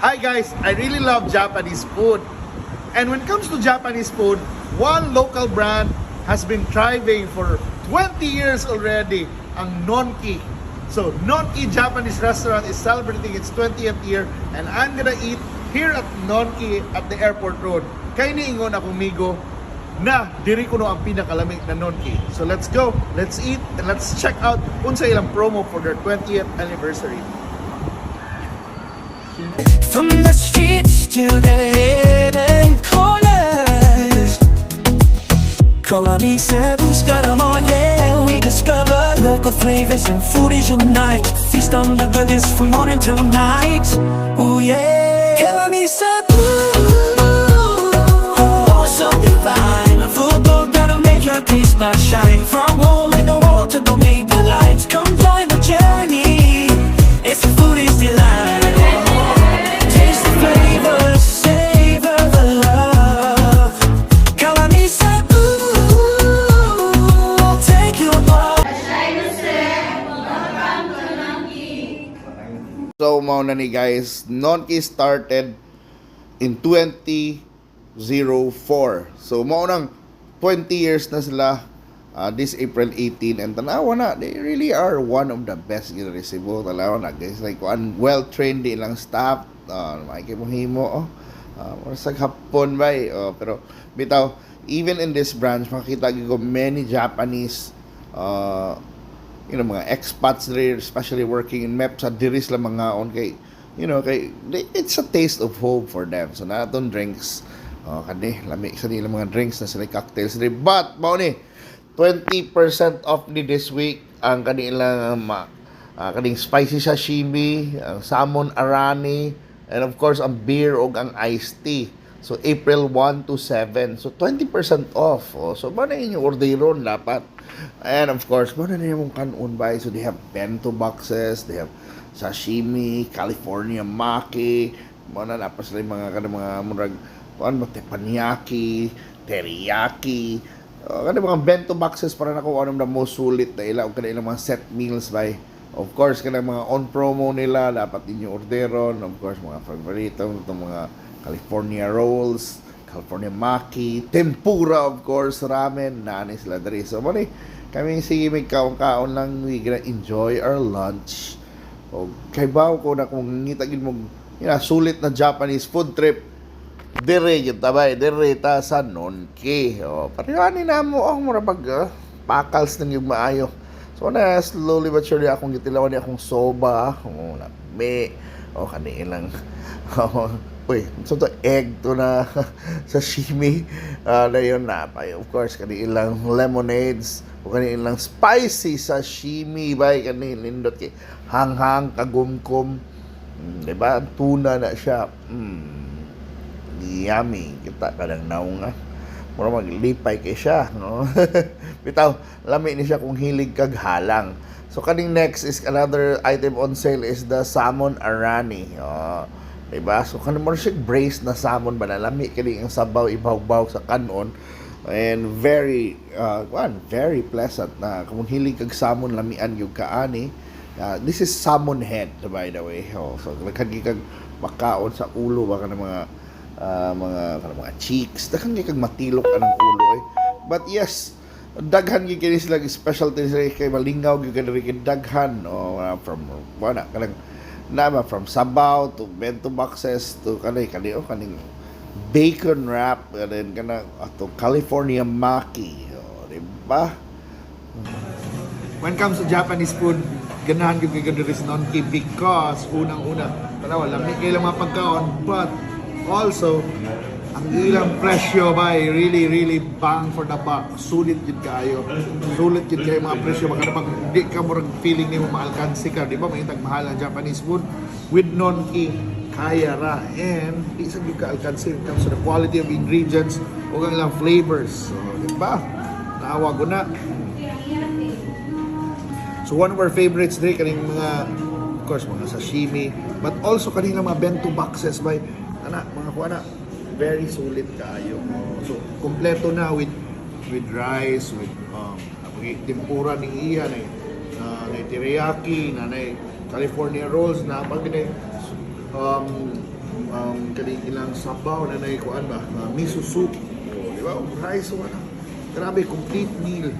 Hi guys, I really love Japanese food. And when it comes to Japanese food, one local brand has been thriving for 20 years already, ang Nonki. So, Nonki Japanese Restaurant is celebrating its 20th year and I'm gonna eat here at Nonki at the airport road. Kay niingon akong migo na diri kuno ang pinakalami na Nonki. So let's go, let's eat, and let's check out unsa ilang promo for their 20th anniversary. From the streets to the hidden corners. Colony Cebu's got 'em all, yeah. We discover local flavors and foodies unite. Feast on the goodness from morning till night. Ooh, yeah. Colony Cebu. Oh, so divine. A food boat that'll make your taste buds shine. From hole in the wall to the major lights. Come join the journey. It's a foodie's delight. Taste the flavors, savor the love. Colony Cebu, take you above. Welcome to Nonki. So, mao na ni guys, Nonki started in 2004. So, mao nang 20 years na sila this April 18 and tanawa na, they really are one of the best in Cebu. Tanawa na guys, like one well-trained ilang staff, may mo himo oh. Sa hapon ba eh. Oh, pero bitaw, even in this branch makita gyud ko many Japanese mga expats there, especially working in MEP sa diri sila mangaon kay kay it's a taste of home for them. So naa tong drinks, oh, kani lami sa nila mga drinks na sila, cocktails diri. But mao ni 20% off ni this week ang kanilang kaning spicy sashimi, ang salmon arani, and of course ang beer ug ang iced tea. So April 1 to 7. So 20% off. Oh, so ba na inyong orderon dapat. And of course, mao na inyong kanon ba? So they have bento boxes, they have sashimi, California maki, mao na pa sila yung mga kanang mga murag kuan ba, teppanyaki, teriyaki. Kanang mga bento boxes para nako one of the most sulit na ila og kanang ilang mga set meals by. Of course, kanang mga on promo nila dapat inyo orderon. Of course, mga favorito itong mga California rolls, California maki, tempura of course, ramen, nani sila diri. So mao ni kami sige may kaon-kaon lang, we gonna enjoy our lunch. O kay baw ko na kung ngita gid mo sulit na Japanese food trip dire gyud ta bay, dire ta sa Nonki. O pareho ni namo ang mura pag pakals nang yung maayo. So na slowly but surely akong gitilawan ni akong soba. O lami. O kani ilang, oh, uy, so to egg to na sashimi. Na yun na pa. Of course, kani ilang lemonades o kani ilang spicy sashimi bay, kani nindot kay hanghang kagumkom. Di ba? Tuna na siya. Yummy. Kita ka ng naong ah. Mura maglipay kay siya, no? Bitaw, lami ni siya kung hilig kag halang. So kaning next is another item on sale is the salmon arani. Oh, diba? So kaning mo siya braised na salmon ba na lami kini ang sabaw ibawbaw sa kanon and very one very pleasant na kung hilig kag salmon, lamian yung kaani. This is salmon head, by the way. Oh, so daghan kag makaon sa ulo ba kanang mga mga kanang mga cheeks, daghan kay kag matilok anang ulo eh. But yes, daghan gyud kini sila specialty sila kay malingaw gyud kini kay daghan, oh, from wala kanang nama from sabaw to bento boxes to kanay kani, oh, kaning bacon wrap and then kana ato California maki, oh, di ba? When it comes to Japanese food, ganahan gyud kay diri sa Nonki because unang-una, tanawa, lami kay ilang mga pagkaon, but also ang ilang presyo ba really really bang for the buck. Sulit gyud kaayo. Sulit gyud kayo mga presyo baka pag di ka murag feeling nimo maalkansi ka, di ba? Maitag mahal ang Japanese food. With Nonki, kaya ra and di sa gyud ka alkansi when it comes to the quality of ingredients ug ang ilang flavors. So, di ba? Naawa ko na. So one of our favorites diri kaning mga, of course, mga sashimi, but also kaning mga bento boxes by ana mga kuha na very sulit kaayo. So kompleto na with rice, with tempura ni iya na na teriyaki, na na California rolls na pag um, Kani ilang sabaw na naikuan ba? Mga miso soup. Oh, di ba? Rice wala. Grabe, complete meal.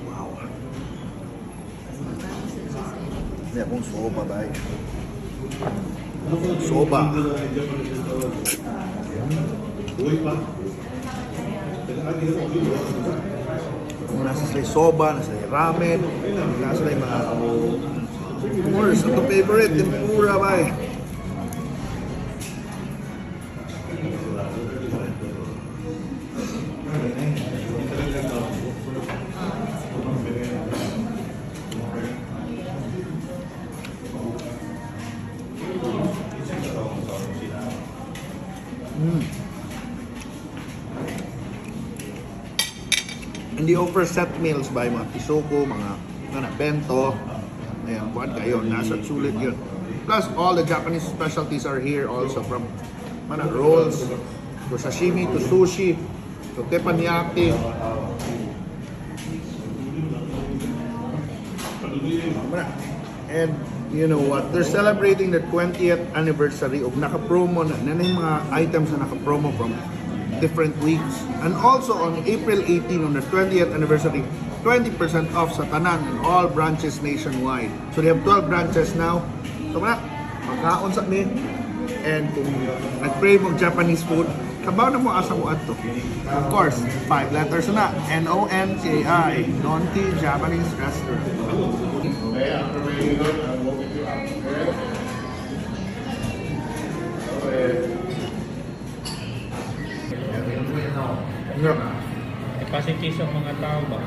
Wow. May akong soba ba eh. Soba. Kung nasa sila soba, nasa sila ramen, nasa sila mga, of course, ito favorite, tempura ba eh. And they offer set meals by mga teishoku, mga ano, bento. Ayan, kuan kayo, nasa sulit yun. Plus, all the Japanese specialties are here also, from mana, rolls, to sashimi, to sushi, to teppanyaki. Mana. And you know what? They're celebrating the 20th anniversary of naka-promo na. Na yung mga items na naka-promo from different weeks. And also on April 18, on the 20th anniversary, 20% off sa tanan in all branches nationwide. So they have 12 branches now. So mga magkaon sa mi. And kung nag-crave mo Japanese food, kabaw na mo asa mo adto. Of course, five letters na. Nonki. Nonki Japanese Restaurant. Okay, after we go, I'll go with you up. Okay? Okay. Yeah. Eh, kasi case ang mga tao ba?